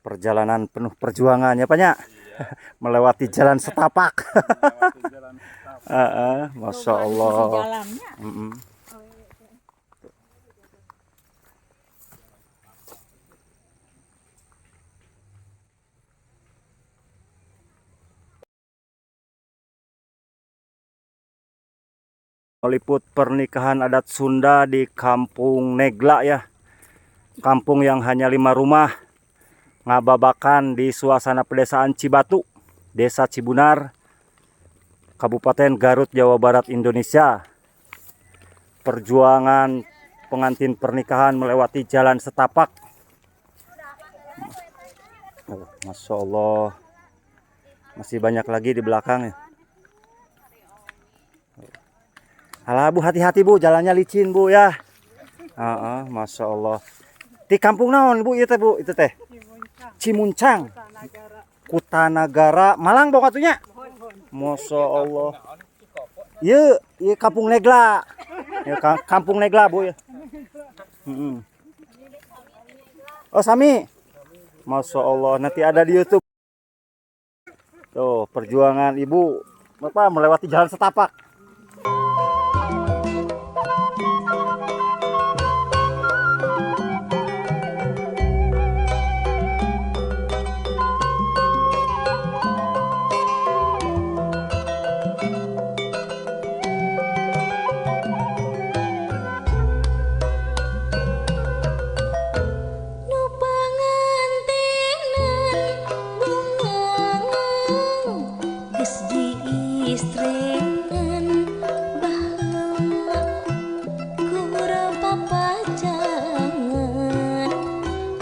Perjalanan penuh perjuangan ya Pak ya. Melewati jalan setapak. Melewati jalan setapak. Masya Allah. Jalannya. Meliput pernikahan adat Sunda di Kampung Negla ya. Kampung yang hanya 5 rumah, ngababakan di suasana pedesaan Cibatu, Desa Cibunar, Kabupaten Garut, Jawa Barat, Indonesia. Perjuangan pengantin pernikahan melewati jalan setapak. Oh, Masya Allah. Masih banyak lagi di belakang ya. Alah Bu, hati-hati Bu, jalannya licin Bu ya. Heeh, Masya Allah. Di kampung naon Bu ieu teh Bu, itu teh? Cimuncang. Kutanagara, Malang pokoknya atuh nya. Masya Allah. Ieu, ieu Kampung Negla. Ya, Kampung Negla Bu ya. Oh sami. Masya Allah, nanti ada di YouTube. Tuh, perjuangan Ibu apa melewati jalan setapak. Nu pangantenan bunga geus diistrenan baheula ku urang papacangan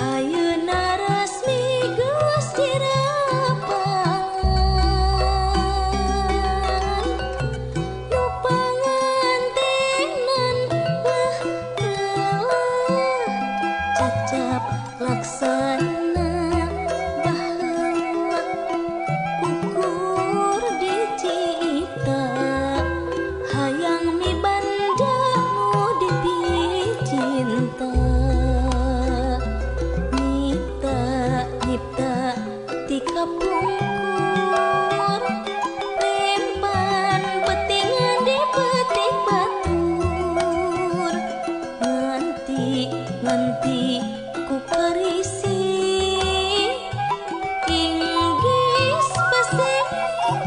ayeuna resmi geus dirapangan nu pangantenan leuh cacap laksana baheula ukur dicipta hayang mibanda nu dipicinta nyipta nyipta ti kapungkur rempan petingan di petik batur nganti nganti ku karisi inggis pasek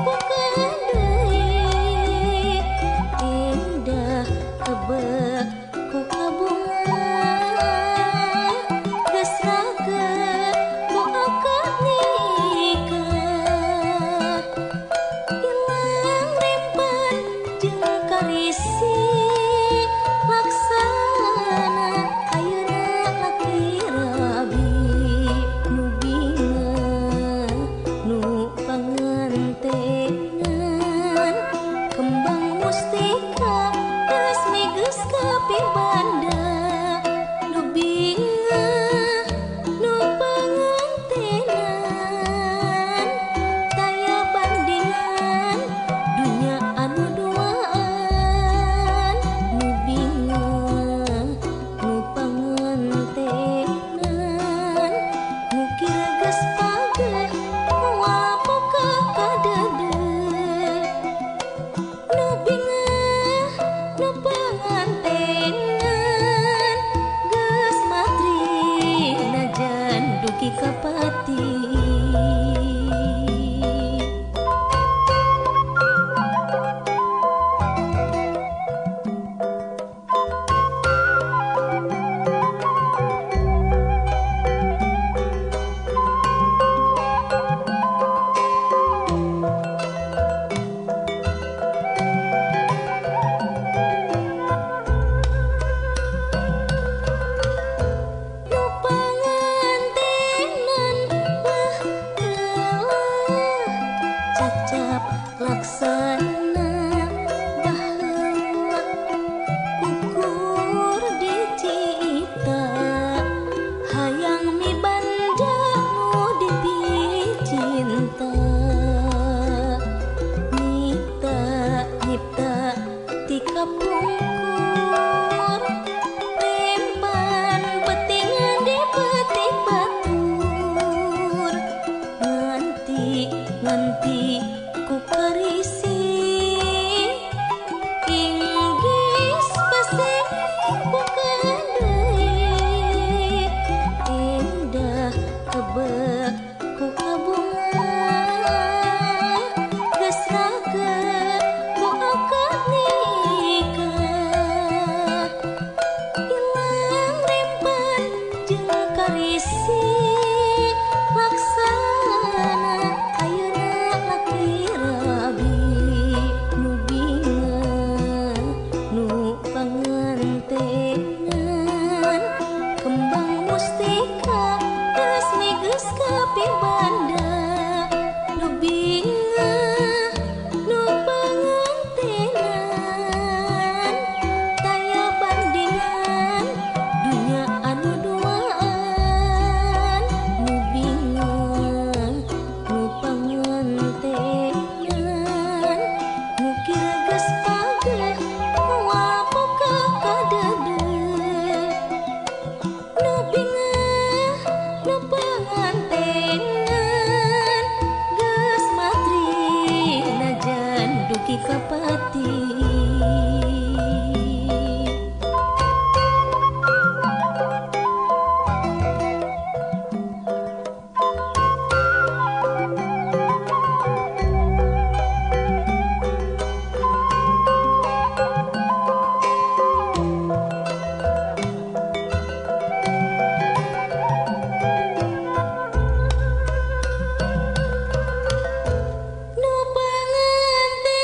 bukan deui indah kebek ku kabunga geus raket ku akad nikah ilang rempan jeung karisi laksana ayeuna laki rabi nu bingah nu pangantenan kembang mustika resmi geus kapibanda nu bingah nu pangantenan taya bandingan dunya anu duaan nu bingah nu pangantenan ngukir geus pageh moal poka kadede nu bingah nu pangantenan geus matri najan dugi ka pati. Nu pangantenan kapibanda nu bingah nu pangantenan taya bandingan dunya anu duaan nu bingah nu pangantenan ngukir geus pageh moal boga kadeudeung nu bingah nu pangantenan geus matri najan dugi ka pati. Nu pangantenan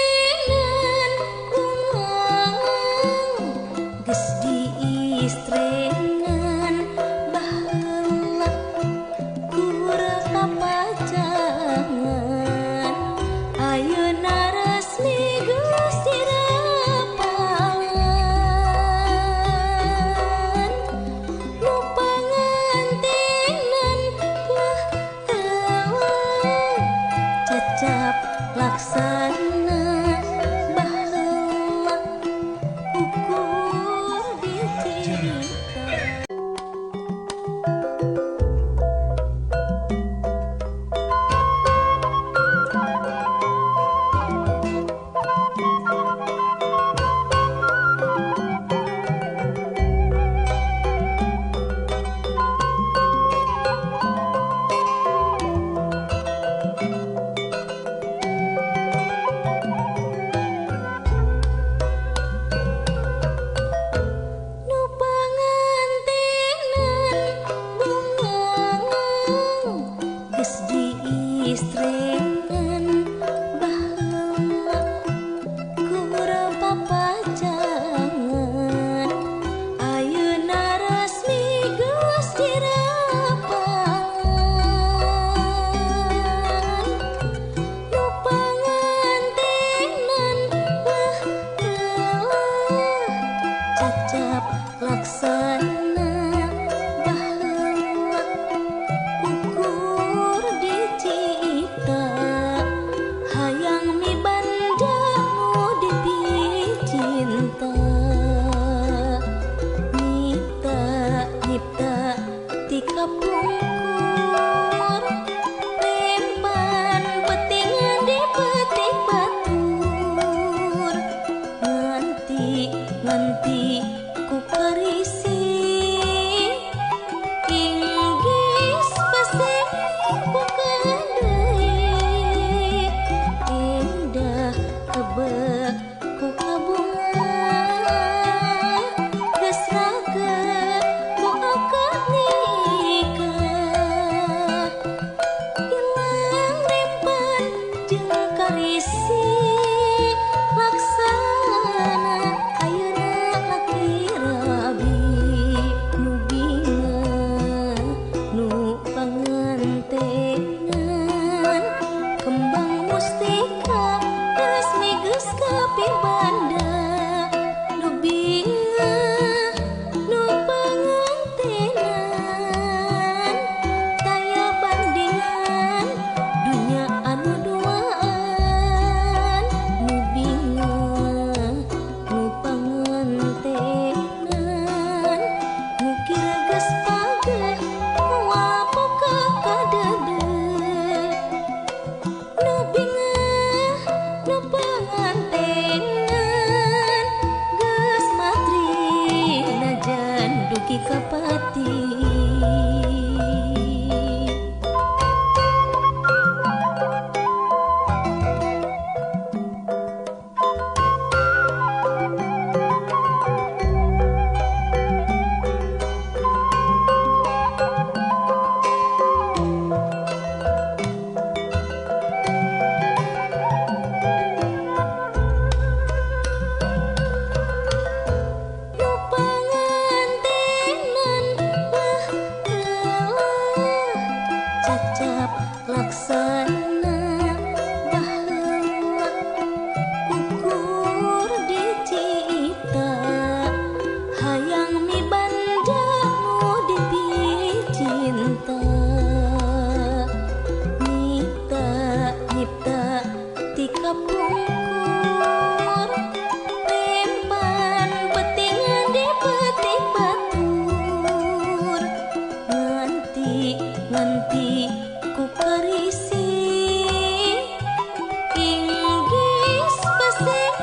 laksana baheula ukur dicipta hayang mibanda nu dipicinta nyipta nyipta ti kapungkur rempan petingan di petik batur nganti nganti ku karisi inggis pasek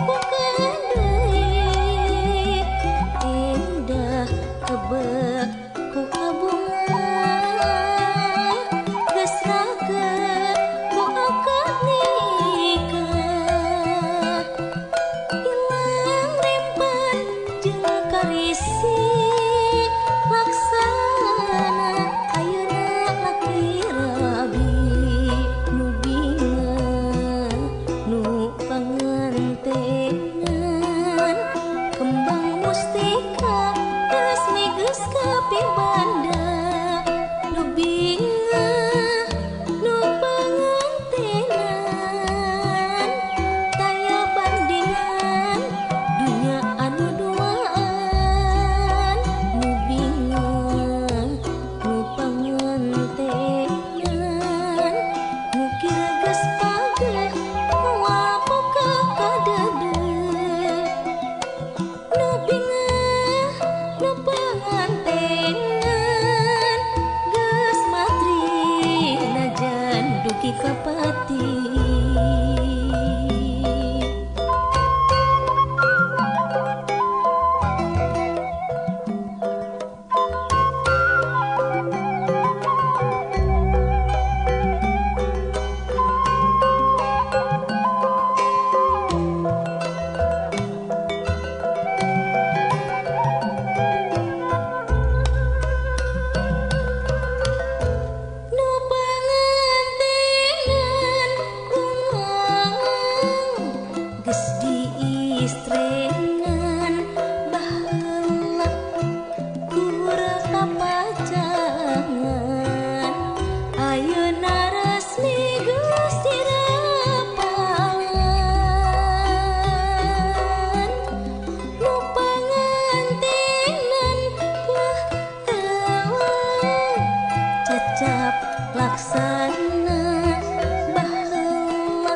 bukan deui indah kebek ku kabunga geus raket ku akad nikah ilang rempan jeung karisi laksana ayeuna laki rabi nu bingah nu pangantenan kembang mustika resmi geus kapibanda nu bingah nu pangantenan taya bandingan dunya anu duaan nu bingah nu pangantenan ngukir geus pageh moal boga kadeudeung nu bingah nu pangantenan geus matri najan dugi ka pati. Nu pangantenan bungang geus diistrenan baheula kur kapacangan ayeuna resmi geus dirapalan nu pangantenan baheula cecap laksana baheula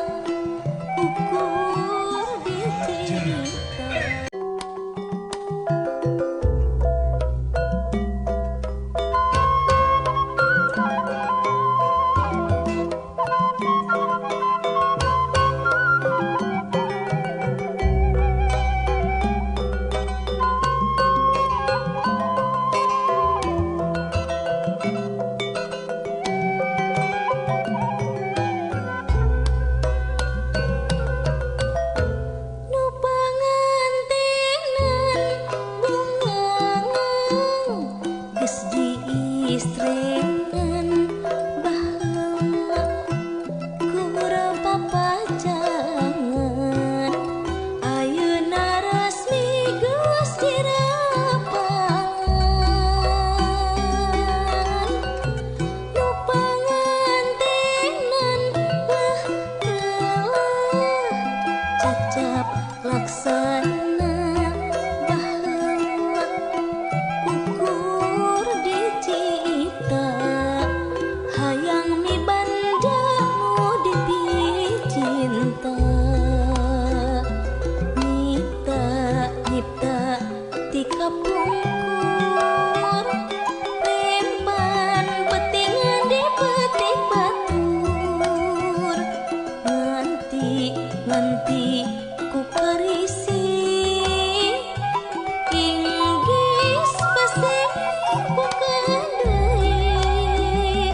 ukur dicipta. Nu pangantenan bungang geus diistrenan baheula kur papacangan ayeuna resmi geus dirapalan nu pangantenan baheula cecap laksana baheula ukur dicipta hayang mibanda nu dipicinta nyipta nyipta ti kapungkur rempan petingan di petik batur nganti nganti ku karisi inggis pasek bukan deui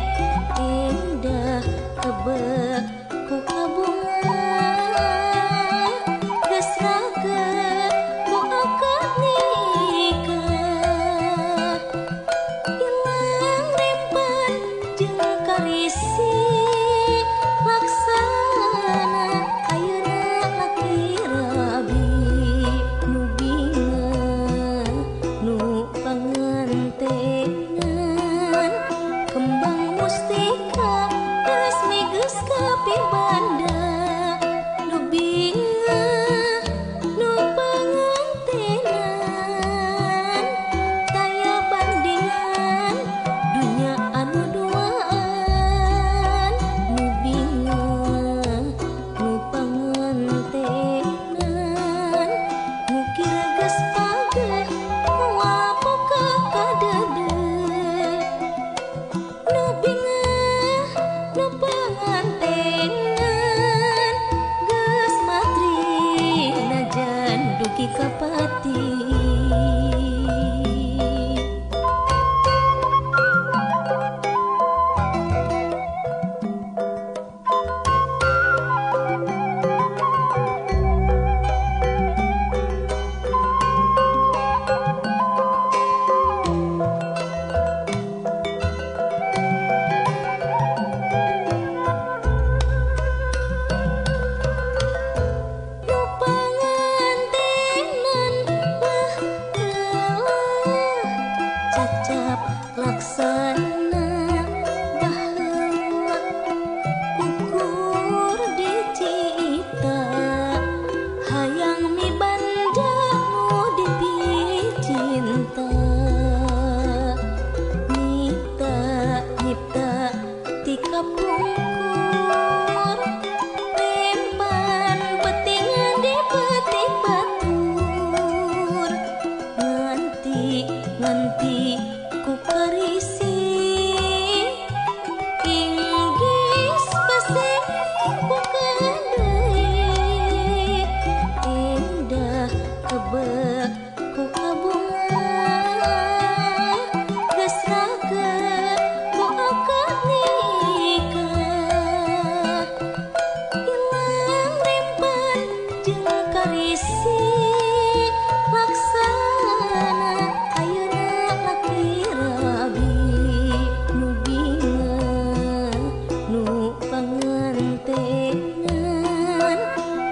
indah kebek ku kabunga geus raket ku akad nikah ilang rempan jeung karisi laksana ayeuna laki rabi nu bingah nu pangantenan kembang mustika. kapibanda nu bingah nu pangantenan taya bandingan dunya anu duaan nu bingah nu pangantenan ngukir geus pageh moal boga kadede nu bingah nu pangantenan geus matri najan dugi ka pati. Nu pangantenan mah lelah cacap laksana baheula ukur dicipta hayang mibanda nu dipicinta nyipta nyipta ti kapungkur rempan petingan di petik batur nganti nganti ku karisi inggis pasti bukan deui indah kebek ku kabunga geus raket ku akad nikah ilang rempan jeung karisi laksana ayeuna laki rabi nu bingah nu pangantenan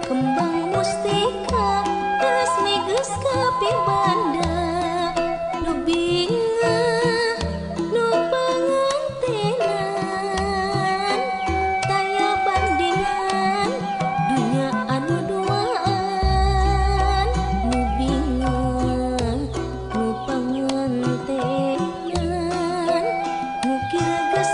kembang mustika resmi geus kapibanda nu bingah nu pangantenan taya bandingan dunya anu duaan nu bingah nu pangantenan ngukir geus